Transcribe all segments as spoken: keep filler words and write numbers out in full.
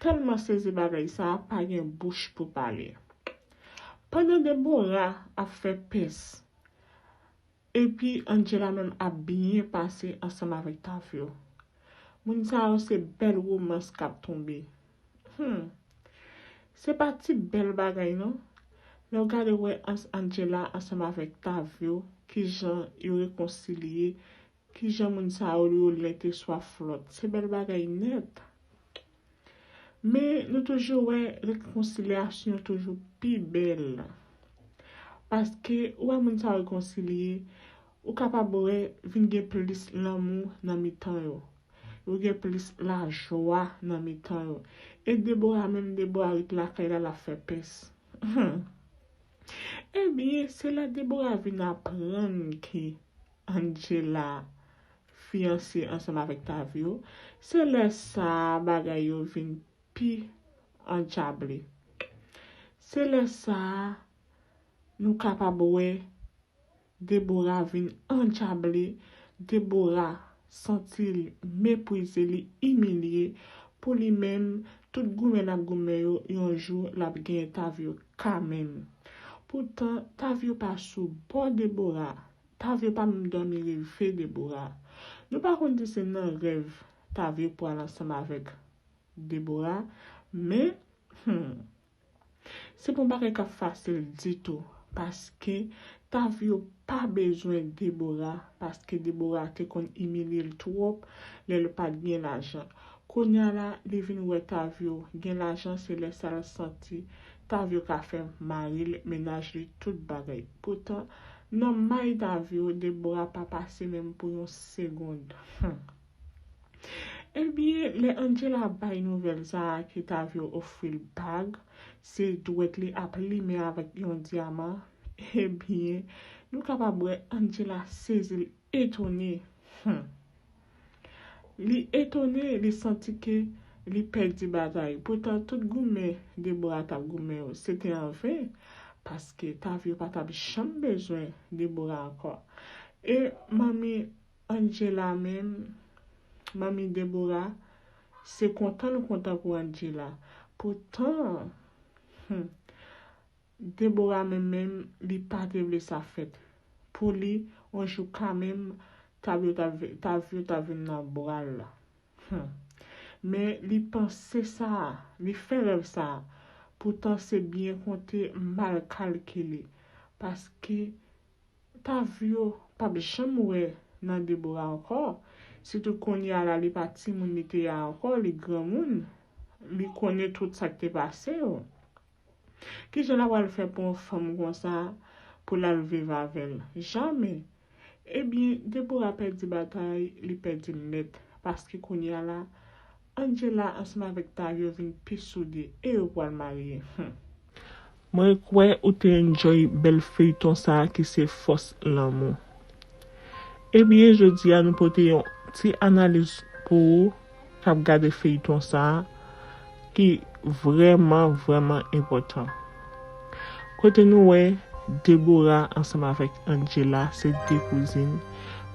tèlman sezi bagay sa a, pa gen bouch pou pale. Pandan Debora ap fè pès, epi Angela menm ap byen pase ansanm avèk Tavio. Moun sa yo se bèl womans k ap tonbe. Hmm. Se pa ti bèl bagay non. Lè w gade wè Angela ansanm avèk Tavio, kijan yo rekonsilye, kijan moun sa yo yo lent e swaf lòt. Se bèl bagay nèt. Men nou toujou wè rekonsilyasyon toujou pi bèl. Paske ou wè moun sa yo rekonsilye, ou kapab wè vin gen plis lanmou nan mitan yo. Yo gen plis lajwa nan mitan yo. E Debora menm, Debora ret lakay la, l ap fè pès. Ebyen, se lè Debora vin aprann ke Angela fiyanse ansanm avèk Tavio, se lè sa a bagay yo vin pi andjable. Se lè sa a nou kapab wè Debora vin andjable, Debora santi l meprize, li imilye. Pou li menm, tout goumen l ap goumen yo, yon jou l ap genyen Tavio kanmenm. Poutan, Tavio pa sou bò Debora. Tavio pa menm dòmi reve Debora. Nou pa konn si se nan rèv Tavio pral ansanm avèk Debora, men, hmm, se pa yon bagay k ap fasil ditou, paske Tavio pa bezwen Debora, paske Debora te konn imilye l twòp lè l pa t gen lajan. Kounye a la, li vin wè Tavio gen lajan, se lè sa l santi Tavio ka fè mari l, mennaj li, tout bagay. Poutan, nan may Tavio, Debora pa pase menm pou yon segonn. Hmm. Ebyen, lè Angela bay nouvèl sa a ke Tavio ofri l bag, se dwèt li ap limen avèk yon dyaman, ebyen, nou kapab wè Angela sezi, l etone. Hmm. Li etone, li santi ke li pèdi batay. Poutan, tout goumen Debora t ap goumen yo, se te anven, paske Tavio pa t ap janm bezwen Debora ankò. E manmi Angela menm, manmi Debora, se kontan l kontan pou Angela. Poutan, hmm, Debora menm menm, li pa te vle sa fèt. Pou li, yon jou kanmenm, Tavio ta, Tavio ta vin nan bra l la. Hmm. Men li panse sa, li fè rèv sa. Poutan se byen konte, mal kalkile. Paske Tavio p ap janm wè nan Debora ankò. Sitou kounye a la, li pa timoun li te ye a ankò, li granmoun. Li konnen tout sa k te pase yo. Kijan l ap pral fè pou yon fanm konsa pou l al viv avè l? Jamè! Ebyen, Debora pèdi batay, li pèdi l nèt, paske kounye a la, Angela ansanm avèk Tavio vin pi soude e yo pral marye. Hmm. Mwen kwè ou te enjoy bèl feyton sa a ki se Fòs Lanmou. Ebyen, jodi a nou pote yon ti analiz pou ou k ap gade feyton sa a ki vrèman, vrèman enpòtan. Kote nou wè Debora ansanm avèk Angela se de kouzin,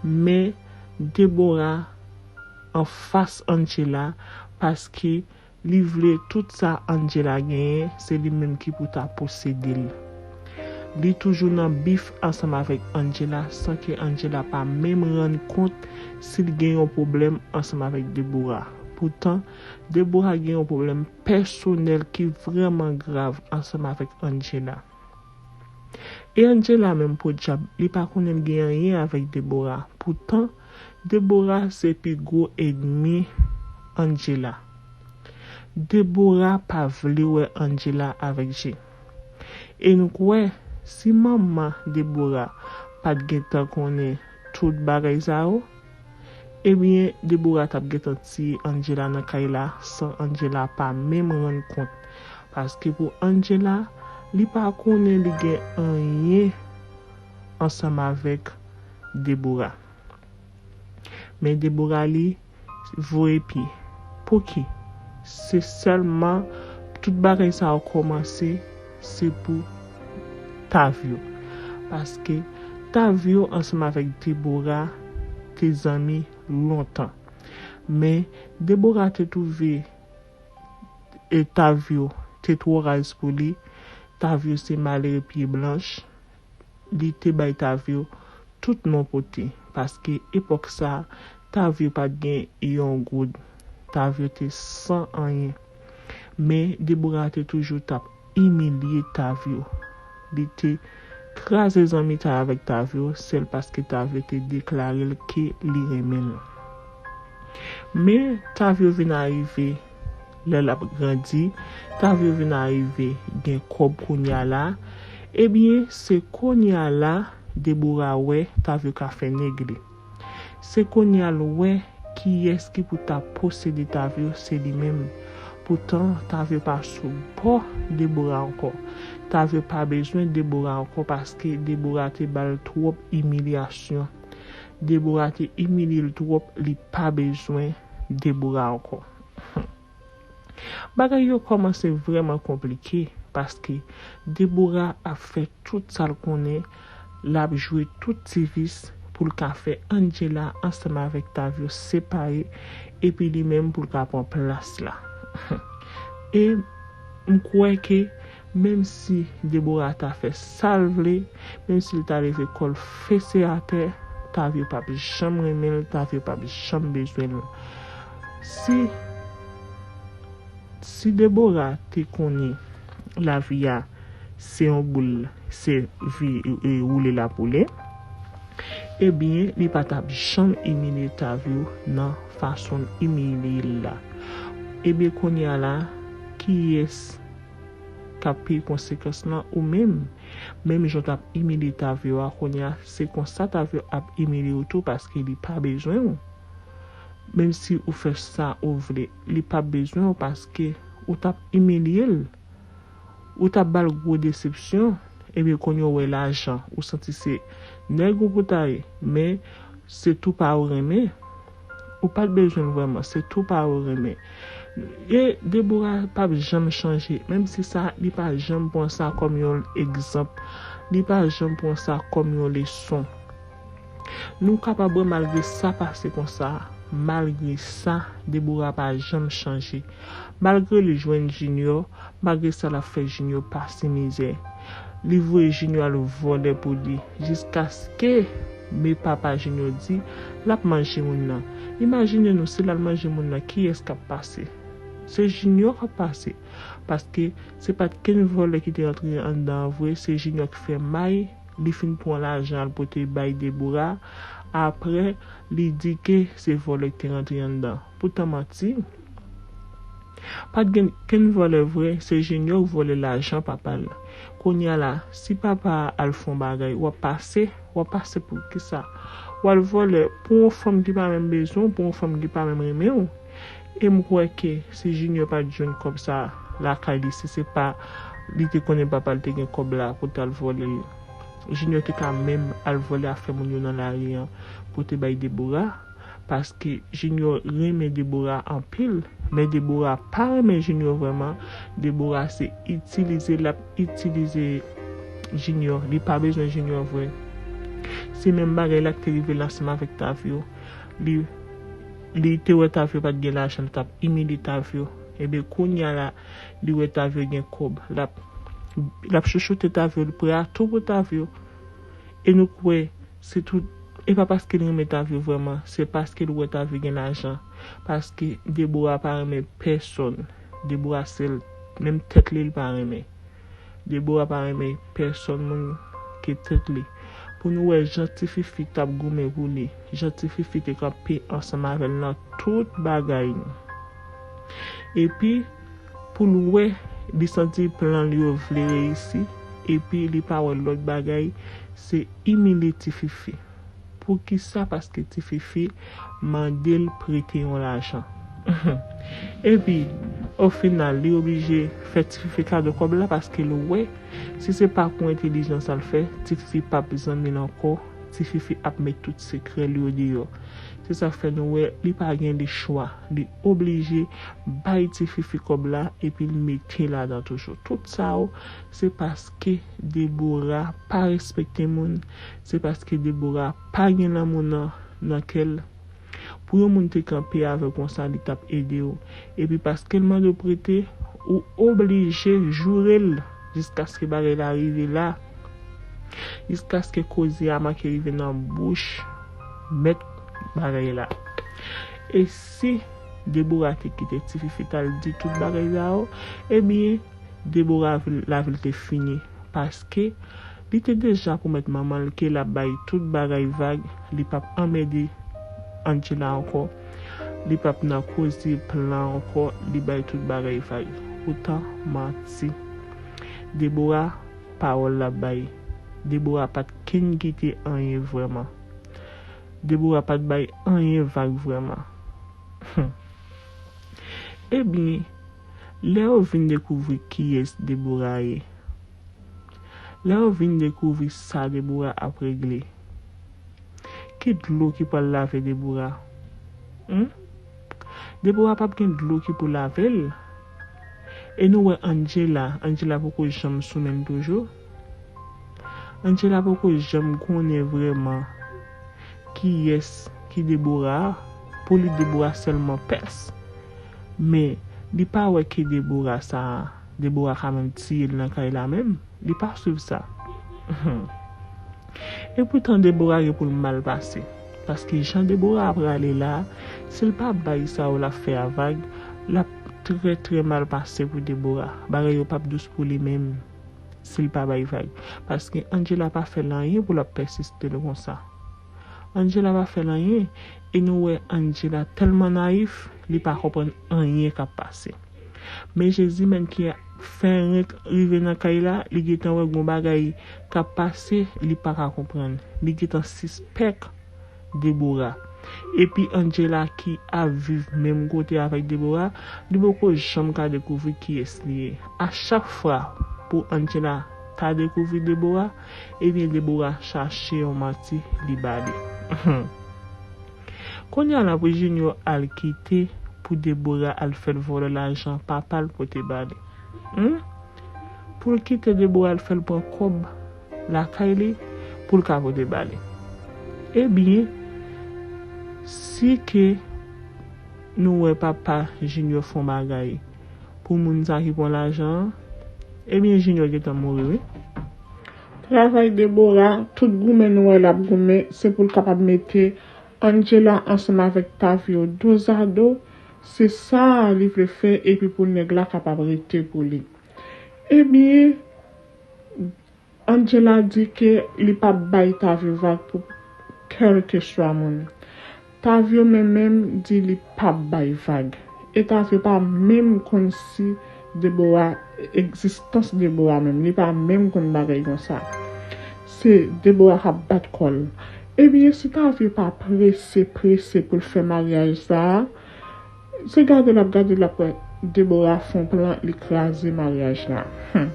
men Debora anfas Angela paske li vle tout sa Angela genyen, se li menm ki pou ta posede l. Li toujou nan bif ansanm avèk Angela san ke Angela pa menm rann kont si l gen yon pwoblèm ansanm avèk Debora. Poutan, Debora gen yon pwoblèm pèsonèl ki vrèman grav ansanm avèk Angela. E Angela menm, podyab, li pa konnen l gen anyen avèk Debora. Poutan, Debora se pi gwo ènmi Angela. Debora pa vle wè Angela avèk Jay. E nou kwè, si manman Debora pa t gentan konnen tout bagay sa yo, ebyen, Debora t ap gentan tiye Angela nan kay la san Angela pa menm rann kont. Paske pou Angela, li pa konnen li gen anyen ansanm avèk Debora. Men Debora, li voye pye. Pouki? Se sèlman tout bagay sa yo kòmanse, se pou Tavio. Paske Tavio ansanm avèk Debora te zanmi lontan. Men Debora te twouve e Tavyo te twò raz pou li. Tavyo se malere pye blanch. Li te bay Tavyo tout non pote, paske epòk sa a, Tavyo pa t gen yon goud. Tavyo te san anyen. Men Debora te toujou t ap imilye Tavyo. Li te kraze zanmitay avèk Tavyo sèl paske Tavyo te deklare l ke li renmen l. Men Tavyo vin arive, lè l ap grandi, Tavyo vin arive gen kòb kounye a la. Ebyen, se kounye a la Debora wè Tavyo ka fè nèg li. Se kounye a l wè kiyès ki pou ta posede Tavyo, se li menm. Poutan, Tavyo pa sou bò Debora ankò. Tavyo pa bezwen Debora ankò paske Debora te ba l twòp imilyasyon. Debora te imilye l twòp, li pa bezwen Debora ankò. Bagay yo kòmanse vrèman konplike, paske Debora ap fè tout sa l konnen, l ap jwe tout ti vis pou l ka fè Angela ansanm avèk Tavyo separe, epi li menm pou l ka pran plas la. E m kwè ke menm si Debora ta fè sa l vle, menm si l ta leve kò l fese atè, Tavyo p ap janm renmen l, Tavyo p ap janm bezwen l. Si, si Debora te konnen lavi a se yon boul, se vi, e, woule l ap woule, ebyen, li pa t ap janm imilye Tavyo nan fason l imilye l la. Ebyen, kounye a la, kiyès k ap peye konsekans lan? Ou menm. Menm jan w t ap imilye Tavyo a, kounye a, se konsa Tavyo ap imilye w tou paske li pa bezwen w. Menm si ou fè sa ou vle, li p ap bezwen w paske ou t ap imilye l. Ou t ap ba l gwo desepsyon. Ebyen, kounye a w wè lajan, ou santi se nèg ou pou ta ye, men se tou pa ou renmen. Ou pa t bezwen l vrèman, se tou pa ou renmen. E Debora p ap janm chanje, menm si sa, li pa janm pran sa kòm yon egzanp, li pa janm pran sa kòm yon leson. Nou kapab wè malgre sa pase konsa, malgre sa, Debora pa janm chanje. Malgre li jwenn Junior, malgre sa l ap fè Junior pase mizè. Li voye Junior al vòlè pou li, jiskaske men papa Junior di l ap manje moun nan. Imajine nou, si l al manje moun nan, kiyès k ap pase? Se Junior k ap pase. Paske se pa t kenn vòlè ki te rantre anndan an vre, se Junior ki fè may, li fin pran lajan al pote bay Debora. Apre, li di ke se vòlè ki te rantre anndan. Poutan manti. Pa t gen kenn vòlè vre, se Junior k vòlè lajan papa l. Kounye a la, si papa a al fè yon bagay, w ap pase, w ap pase pou kisa? W al vòlè pou yon fanm ki pa menm bezwen w, pou yon fanm ki pa menm renmen w. E m kwè ke si Junior pa t jwenn kòb sa lakay li, si se pa li te konnen papa l te gen kòb la pou t al vòlè l, Junior te ka menm al vòlè afè moun yo nan lari an, pote bay Debora. Paske Junior renmen Debora anpil, men Debora pa renmen Junior vrèman. Debora se itilize l ap itilize Junior. Li pa bezwen Junior vre. Se menm bagay la ki te rive l ansanm avèk Tavyo. Li, li te wè Tavyo pa t gen lajan, li t ap imilye Tavyo. Ebyen, kounye a la, li wè Tavyo gen kòb. L ap, l ap chouchoute Tavyo, li prè a tou pou Tavyo. E nou kwè, se tout, e pa paske l renmen Tavyo vrèman, se paske l wè Tavyo gen lajan. Paske Debora pa renmen pèsonn. Debora sèl, menm tèt li, li pa renmen. Debora pa renmen pèsonn moun ke tèt li. Pou nou wè jan Ti Fifi t ap goumen pou li, jan Ti Fifi te kanpe ansanm avè l nan tout bagay. Epi, pou l wè, li santi plan li yo vle reyisi, epi li pa wè lòt bagay, se imilye Ti Fifi. Poukisa? Paske Ti Fifi mande l prete yon lajan. Epi, o final, li oblije fè Ti Fifi kado kòb la paske l wè, si se pa kou entèlijans sa l fè, Ti Fifi p ap zanmi l ankò, Ti Fifi ap met tout sekrè l yo deyò. Se sa k fè nou wè, li pa gen lechwa, li oblije bay Ti Fifi kòb la epi l mete ladan toujou. Tout sa yo, se paske Debora pa respekte moun, se paske Debora pa gen lanmou nan, nan kè l. Pou yon moun te kanpe avè w konsa, li t ap ede w. Epi paske l mande w prete, ou oblije joure l jiskaske bagay la rive la. Jiskaske koze a manke rive nan bouch mèt bagay la. E si Debora te kite tifi fi t al di tout bagay sa yo, ebyen, Debora vil- lavi l te fini. Paske li te deja pwomèt manman l ke l ap bay tout bagay vag, li p ap anmède Angela ankò, li p ap nan koze plan ankò, li bay tout bagay vag. Poutan, manti. Debora, pawòl l ap bay. Debora pa t kenn kite anyen vrèman. Debora pa t bay anyen vag vrèman. Ebyen, lè yo vin dekouvri kiyès Debora ye, lè yo vin dekouvri sa Debora ap regle, ki dlo ki pral lave Debora? Hmm? Debora p ap gen dlo ki pou lave l. E nou wè Angela, Angela poko janm sou men l toujou. Angela poko janm konnen vrèman kiyès ki Debora a. Pou li, Debora sèlman pès. Men, li pa wè ke Debora sa a, Debora ka menm tiye l nan kay la menm. Li pa swiv sa. Epoutan, Debora gen pou l mal pase. Paske jan Debora ap rale la, si l pa bay sa yo l ap fè a vag, l ap trè, trè mal pase pou Debora. Bagay yo p ap dous pou li menm si l pa bay vag. Paske Angela pa fè l anyen pou l ap pèsiste l konsa. Angela pa fè l anyen, e nou wè Angela tèlman nayif, li pa konprann anyen k ap pase. Men Jezimèn ki fè renk rive nan kay la, li gentan wè gon bagay k ap pase, li pa ka konprann. Li gentan sispèk Debora. Epi Angela ki ap viv menm kote avèk Debora, li poko janm ka dekouvri kiyès li ye. A chak fwa pou Angela ta dekouvri Debora, ebyen Debora chache yon manti li ba li. Kounye a la pou Junior al kite pou Debora al fè l vòlò lajan papa l pote ba li. Hmm? Pou l kite Debora al fè l pran kòb lakay li pou l ka pote ba li. Ebyen, si ke nou wè papa Junior fè yon bagay pou moun sa ki pran lajan an, ebyen Junior gentan mouri wi. Travay Debora, tout goumen nou wè l ap goumen, se pou l kapab mete Angela ansanm avèk Tavio dozado, se sa li vle fè epi pou nèg la kapab rete pou li. Ebyen, Angela di ke li p ap bay Tavio vag pou kèlkeswa moun. Tavio menm menm di li p ap bay vag. E Tavio pa menm konn si Debora, egzistans Debora menm. Li pa menm konn bagay konsa. Se Debora k ap bat kò l. Ebyen, si Tavio pa prese, prese pou l fè maryaj sa a, se gade l ap gade l ap wè Debora fè yon plan, li kraze maryaj la. Hmm.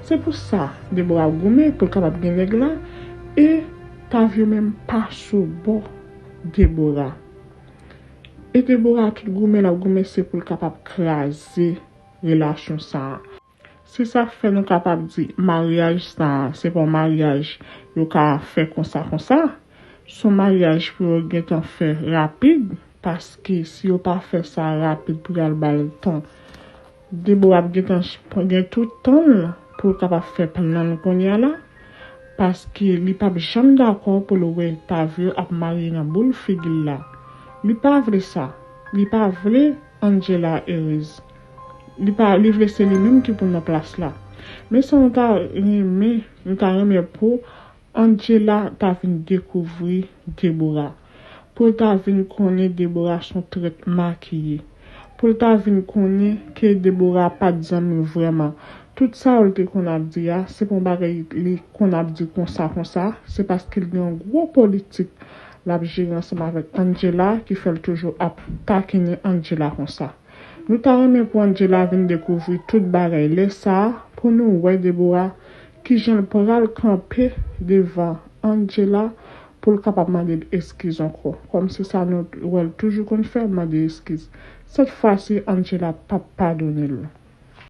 Se pou sa Debora ap goumen pou l kapab gen nèg la, e Tavio menm pa sou bò Debora. E Debora tout goumen l ap goumen se pou l kapab kraze relasyon sa a. Se sa k fè nou kapab di maryaj sa a, se pa yon maryaj yo ka fè konsa konsa. Se yon maryaj pou yo gentan fè rapid, paske si yo pa fè sa rapid pou y al ba l tan, Debora ap gentan ch- gen tout tan l pou l kapab fè plan l kounye a la, paske li p ap janm dakò pou l wè Tavio ap marye nan boul figi l la. Li pa vle sa. Li pa vle Angela erez. Li pa, li vle se li menm ki pou nan plas la. Men sa nou ta renmen, nou ta renmen pou Angela ta vin dekouvri Debora. Pou l ta vin konnen Debora se yon trèt makiye. Pou l ta vin konnen ke Debora pa t zanmi l vrèman. Tout sa yo l te konn ap di a, se pa yon bagay li konn ap di konsa konsa, se paske l gen yon gwo politik l ap jere ansanm avèk Angela ki fè l toujou ap takinen Angela konsa. Nou ta renmen pou Angela vin dekouvri tout bagay lè sa a, pou nou wè Debora kijan l pral kanpe devan Angela pou l kapab mande l eskiz ankò. Kòmsi sa nou wè l toujou konn fè, mande eskiz. Sèt fwa si Angela p ap padone l.